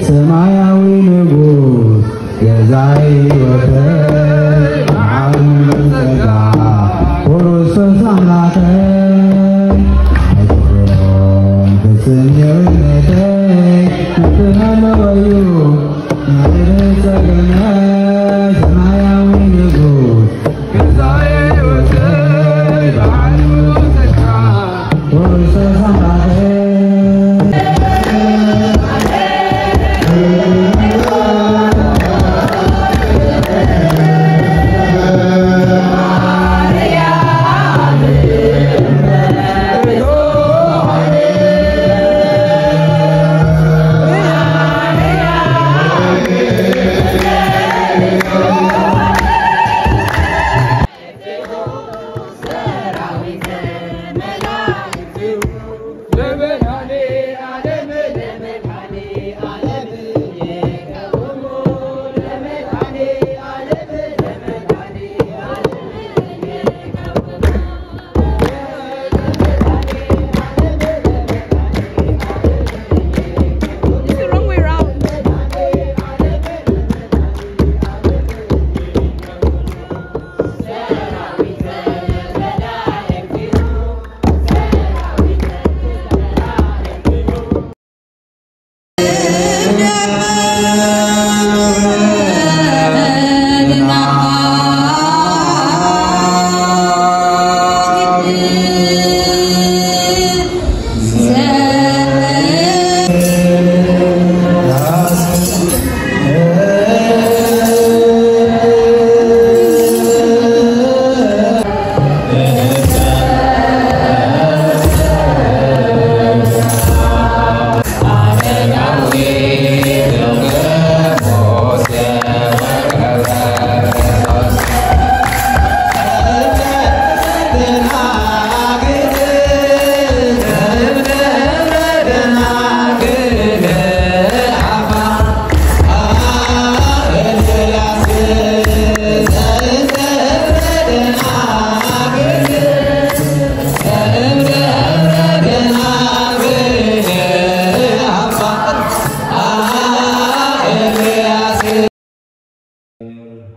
ሰማያዊ ንጉስ ገዛኢ ወደይ በዓል ሙሉ ጸጋ ክርስቶስ ኣምላኸይ ኣይኮሮን ፍጽም የውነተይ ምትሃለወዩ ንዕድ ጸገመ ሰማያዊ ንጉስ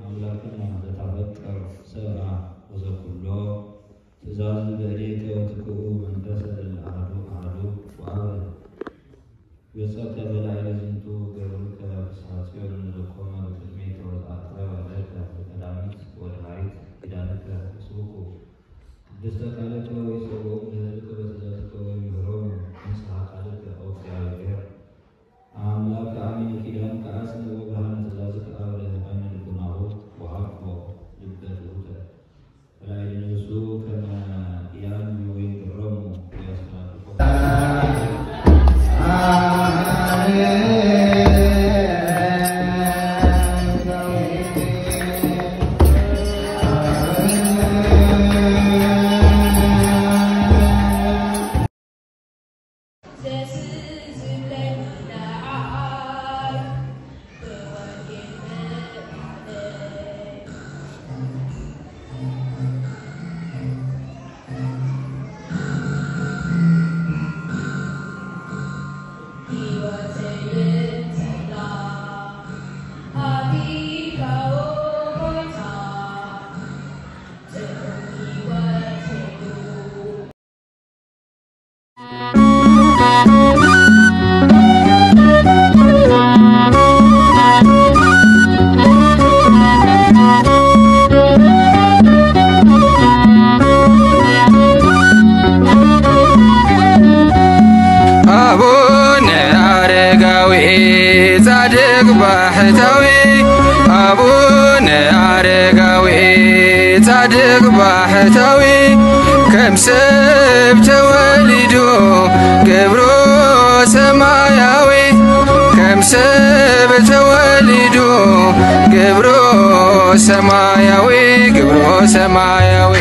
ኣምላክና ዘታፈቅር ሰብኣ ወዘኩሎ ትእዛዝ በእዴከ ወትክኡ መንፈሰ ለለኣሃዱ ኣሃዱ ወኣበ ገጸከ በላዕለ ዝንቱ ገብርከ ፍስሓ ጽዮን ዘኮመ ብቅድሜከ ወዘኣትረ ወለከ ብቀዳሚት ወደሃይት ኪዳንከ ይስብኩ። ቅድስተ ቃልከ ወይጸውዑ ለህዝብከ በትእዛዝከ ወይምህሮሙ ንስሓ ቃልከ ኦ እግዚኣብሔር። ኣምላክ ኣሚን ኪዳንከ ኣጽንዕ ወብርሃነ ትእዛዝከ ኣብ ለህባነ ልቡናሁ ወሃብኮ ልበ ትሑተ። ራእይ ነፍሱ ከመ ያም ወይን ግረሙ ወያስተላልፎ። ታሕታዊ ከም ሰብ ተወሊዱ ግብሩ ሰማያዊ፣ ከም ሰብ ተወሊዱ ግብሩ ሰማያዊ፣ ግብሩ ሰማያዊ።